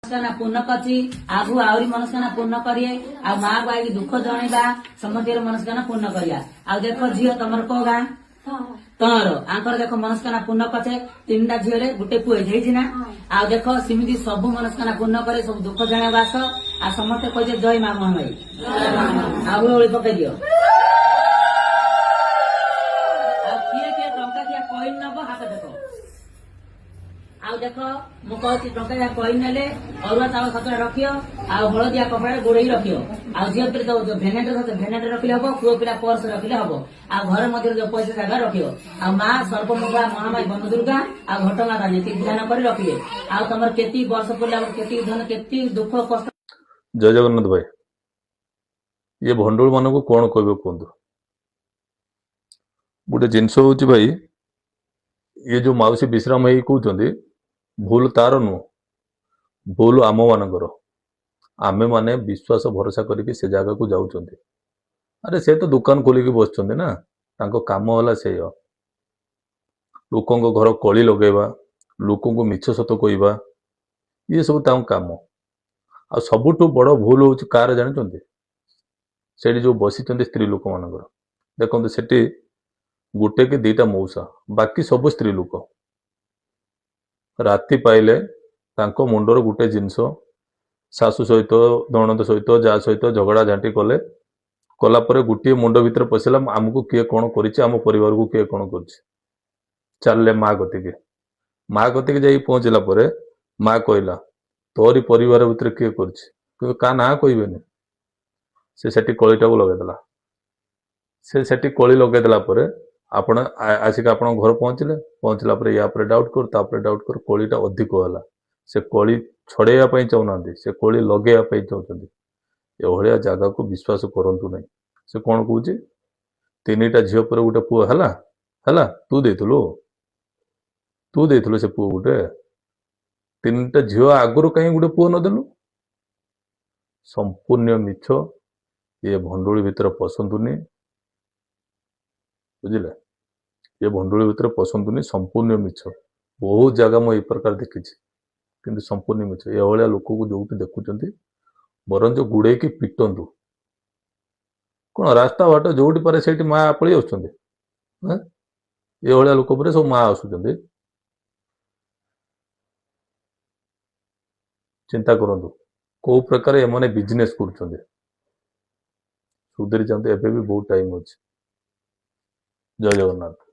ମନସ୍କାମନା ପୂର୍ଣ୍ଣ କରିଛି। ଆଗକୁ ଆହୁରି ମନସ୍କାମନା ପୂର୍ଣ୍ଣ କରିଏ ଆଉ ମାକୁ ଆଇକି ଦୁଃଖ ଜଣେଇବା, ସମସ୍ତଙ୍କର ମନସ୍କାମନା ପୂର୍ଣ୍ଣ କରିବା। ଆଉ ଦେଖ ଝିଅ, ତମର କୋଉ ଗାଁ? ତମର ଆଙ୍କର ଦେଖ ମନସ୍କାମନା ପୂର୍ଣ୍ଣ କରିଛେ, ତିନିଟା ଝିଅରେ ଗୋଟେ ପୁଅ ହେଇଛି ନା? ଆଉ ଦେଖ, ସେମିତି ସବୁ ମନସ୍କାମନା ପୂର୍ଣ୍ଣ କରେ, ସବୁ ଦୁଃଖ ଜଣେଇବା ଆସ। ଆଉ ସମସ୍ତେ କହିଛେ ଜୟ ମା ମହାମାୟୀ। ଆଉ ହୁଳହୁଳି ପକେଇ ଦିଅ। ଆଉ କିଏ କିଏ ଟଙ୍କା କିଏ କଇନ ନବ, ହାତ ଦେଖ। ଆଉ ଦେଖ, ମୁଁ କହୁଛି, ଟଙ୍କା କଇନ ନେଲେ ଅରୁଆ ଚାଉଳ ସତରା ରଖିବ ଆଉ ହଳଦିଆ କପଡାରେ ଗୋଡେଇ ରଖିବ। ଆଉ ଝିଅ ପିଲା ଯୋଉ ଭେନେଟର, ଭେନେଟର ରଖିଲେ ହବ, ପୁଅ ପିଲା ପର୍ସ ରଖିଲେ ହବ। ଆଉ ଘର ମଧ୍ୟରେ ଯୋଉ ପଇସା ଜାଗା ରଖିବ। ଆଉ ମା ସର୍ବମଙ୍ଗଳା ମହାମାୟୀ ବନଦୁର୍ଗା ଆଉ ଘଟଗାଁ ତାରିଣୀ ଏତିକି ଧ୍ୟାନ କରି ରଖିବେ। ଆଉ ତମର କେତିକି ବର୍ଷ ପଡ଼ିଲା, କେତିକି ଧନ, କେତିକି ଦୁଃଖ କଷ୍ଟ। ଜୟ ଜଗନ୍ନାଥ ଭାଇ। ଇଏ ଭଣ୍ଡୁଳ ମାନଙ୍କୁ କଣ କହିବେ କୁହନ୍ତୁ? ଗୋଟେ ଜିନିଷ ହଉଛି ଭାଇ, ଇଏ ଯୋଉ ମାଉସୀ ବିଶ୍ରାମ ହେଇ କହୁଛନ୍ତି, ଭୁଲ ତାର ନୁହଁ, ଭୁଲ ଆମ ମାନଙ୍କର। ଆମେମାନେ ବିଶ୍ୱାସ ଭରସା କରିକି ସେ ଜାଗାକୁ ଯାଉଛନ୍ତି। ଆରେ ସେ ତ ଦୋକାନ ଖୋଲିକି ବସିଛନ୍ତି ନା, ତାଙ୍କ କାମ ହେଲା ସେଇଆ, ଲୋକଙ୍କ ଘର କଳି ଲଗେଇବା, ଲୋକଙ୍କୁ ମିଛ ସତ କହିବା, ଇଏ ସବୁ ତାଙ୍କ କାମ। ଆଉ ସବୁଠୁ ବଡ଼ ଭୁଲ ହଉଛି କାହାର ଜାଣିଛନ୍ତି? ସେଇଠି ଯୋଉ ବସିଛନ୍ତି ସ୍ତ୍ରୀ ଲୋକମାନଙ୍କର। ଦେଖନ୍ତୁ, ସେଠି ଗୋଟେ କି ଦିଟା ମଉସା, ବାକି ସବୁ ସ୍ତ୍ରୀ ଲୋକ। ରାତି ପାଇଲେ ତାଙ୍କ ମୁଣ୍ଡର ଗୋଟେ ଜିନିଷ, ଶାଶୁ ସହିତ, ନଣନ୍ଦ ସହିତ, ଯାହା ସହିତ ଝଗଡ଼ା ଝାଣ୍ଟି କଲେ, କଲା ପରେ ଗୋଟିଏ ମୁଣ୍ଡ ଭିତରେ ପଶିଲା, ଆମକୁ କିଏ କଣ କରିଛି, ଆମ ପରିବାରକୁ କିଏ କଣ କରିଛି। ଚାଲିଲେ ମା କତିକି। ମା କତିକି ଯାଇକି ପହଞ୍ଚିଲା ପରେ ମା କହିଲା, ତୋରି ପରିବାର ଭିତରେ କିଏ କରିଛି, କିନ୍ତୁ କାହା ନାଁ କହିବେନି। ସେ ସେଠି କଳିଟାକୁ ଲଗେଇଦେଲା। ସେ ସେଠି କଳି ଲଗେଇଦେଲା ପରେ ଆପଣ ଆସିକି ଆପଣଙ୍କ ଘରେ ପହଞ୍ଚିଲେ। ପହଞ୍ଚିଲା ପରେ ୟା ଉପରେ ଡାଉଟ୍ କର, ତାପରେ ଡାଉଟ୍ କର, କଳିଟା ଅଧିକ ହେଲା। ସେ କଳି ଛଡେଇବା ପାଇଁ ଚାହୁଁନାହାନ୍ତି, ସେ କଳି ଲଗେଇବା ପାଇଁ ଚାହୁଁଛନ୍ତି। ଏଭଳିଆ ଜାଗାକୁ ବିଶ୍ୱାସ କରନ୍ତୁ ନାହିଁ। ସେ କଣ କହୁଛି? ତିନିଟା ଝିଅ ପରେ ଗୋଟେ ପୁଅ ହେଲା। ହେଲା, ତୁ ଦେଇଥିଲୁ, ତୁ ଦେଇଥିଲୁ ସେ ପୁଅ ଗୋଟେ। ତିନିଟା ଝିଅ ଆଗରୁ କାହିଁ ଗୋଟେ ପୁଅ ନଦେଲୁ? ସମ୍ପୂର୍ଣ୍ଣ ମିଛ। ଏ ଭଣ୍ଡୁଳି ଭିତରେ ପଶନ୍ତୁନି, ବୁଝିଲେ? ଏ ଭଣ୍ଡୁଳି ଭିତରେ ପଶନ୍ତୁନି, ସମ୍ପୂର୍ଣ୍ଣ ମିଛ। ବହୁତ ଜାଗା ମୁଁ ଏଇ ପ୍ରକାର ଦେଖିଛି, କିନ୍ତୁ ସମ୍ପୂର୍ଣ୍ଣ ମିଛ। ଏଭଳିଆ ଲୋକକୁ ଯୋଉଠି ଦେଖୁଛନ୍ତି, ବରଞ୍ଚ ଗୁଡେଇକି ପିଟନ୍ତୁ। କଣ ରାସ୍ତା ବାଟ ଯୋଉଠି ପାରେ ସେଇଠି ମା ପଳେଇ ଆସୁଛନ୍ତି? ଏଭଳିଆ ଲୋକ ଉପରେ ସବୁ ମା ଆସୁଛନ୍ତି। ଚିନ୍ତା କରନ୍ତୁ କୋଉ ପ୍ରକାର ଏମାନେ ବିଜନେସ କରୁଛନ୍ତି। ସୁଧୁରି ଯାଆନ୍ତୁ, ଏବେ ବି ବହୁତ ଟାଇମ ଅଛି। ଜୟ ଜଗନ୍ନାଥ।